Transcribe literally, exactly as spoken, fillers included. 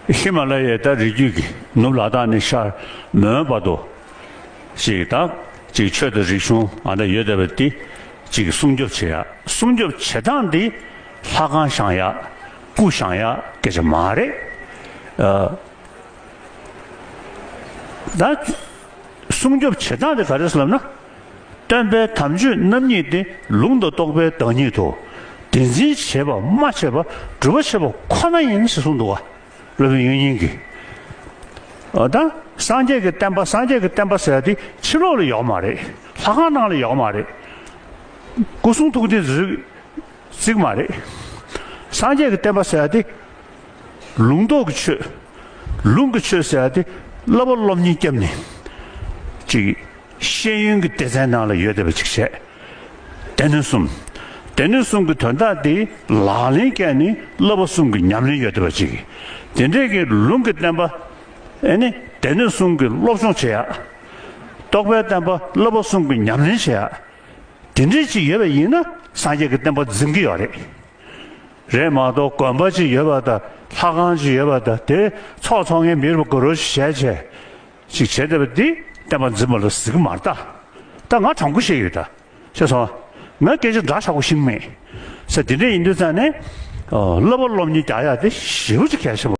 ཧི་མ་ལ་ཡའི་ད་རི་རྒྱུད་ཀྱི་ནུབ་ལ་དྭགས་ནས་ཤར་མོན་བར་དུ་ཅིག་ད་ཅིག་ཆོས་དང་རིག་གཞུང་ཨ་ད་ཡོད་བསྡད་པ་འདི་ཅིག་སྲུང་སྐྱོབ་བྱེད་ཡ། སྲུང་སྐྱོབ་བྱེད་སྟངས་འདི་ལྷ་ཁང་བཞེངས་ཡ་སྐུ་བཞེངས་ཡ་སྐད་ཆ་མ་རེད། ཨ། ད་སྲུང་སྐྱོབ་བྱེད་སྟངས་དེ་ག་རེ་ཟེར་ལབ་ན། སྟོན་པའི་དམ་ཆོས་རྣམ་གཉིས་ཏེ། ལུང་དང་རྟོགས་པའི་བདག་ཉིད་དོ། དེ་འཛིན་བྱེད་པ་སྨྲ་བྱེད་པ་སྒྲུབ་པ་བྱེད་པ་ཁོ་ན་ཡིན་ཞེས་གསུངས་འདུག་བ། སློབ་དཔོན་དབྱིག་གཉེན་གྱིས། ཨ་ད་སངས་རྒྱས་ཀྱི་བསྟན་པ་སངས་རྒྱས་ཀྱི་བསྟན་པ་ཟེར་ཡ་དེ་ཕྱི་ལོགས་ལ་ཡོད་མ་རེད། ལྷ་ཁང་ནང་ལ་ཡོད་མ་རེད། སྐུ་གསུང་ཐུགས་རྟེན་ཟེར་ཅིག་མ་རེད། སངས་རྒྱས་ཀྱི་བསྟན་པ་ཟེར་ཡ་དེ། ལུང་རྟོགས་ཀྱི་ཆོས། ལུང་གི་ཆོས་ཟེར་ཡ་དེ། བསླབ་པ་སློབ་གཉེར་བརྒྱབ་ནས། ཅིག་ཤེས་ཡོན་གྱི་སྡེ་ཚན་ནང་ལ་ཡོད་བསྡད་པ་ཅིག་བྱས། སྡེ་སྣོད་གསུམ། སྡེ་སྣོད་གསུམ་གྱི་དོན་དག་དེ་ལག་ལེན་བཀལ་ནས་བསླབ་པ་གསུམ་གྱི་ཉམས་ལེན་ཡོད་བསྡད་པ་ཅིག་དེ་འདྲས་ཀྱི་ལུང་གི་བསྟན་པ། ཨེ་ནི་སྡེ་སྣོད་གསུམ་གྱི་སློབ་སྦྱོང་བྱེད་ཡ། རྟོགས་པའི་བསྟན་པ་བསླབ་པ་གསུམ་གྱི་ཉམས་ལེན་བྱེད་ཡ། དེ་འདྲའི་ཅིག་ཡོད་པ་ཡིན་ན་སངས་རྒྱས་ཀྱི་བསྟན་པ་འཛིན་གྱི་ཡོད་རེད། རེད་མ་གཏོགས་དགོན་པ་ཅིག་ཡོད་པ་དང་ལྷ་ཁང་ཅིག་ཡོད་པ་དང་དེ་ཚོགས་འཚོགས་མཁན་མི་རུ་དགའ་རོགས་ཅིག་བྱས་བྱས་ཅིག་བྱས་བསྡད་པ་འདི་བསྟན་པ་འཛིན་པ་ལ་གཟིགས་ཀྱི་མ་རེད་ད། ད་ང་དྲང་པོ་བཤད་ཡོད་ད། ཤེས་སོང་། ང་སྐད་ཆ་འདྲ་ཆགས་པོ་ཤེས་མེད། ས་དེ་འདྲ་ཡིན་དུས་ཙང་ནས། ཨ་བསླབ་པ་སློབ་གཉེར་རྒྱག་ཡ་དེ་ཞེ་པོ་ཅིག་གལ་ཆེན་པོ།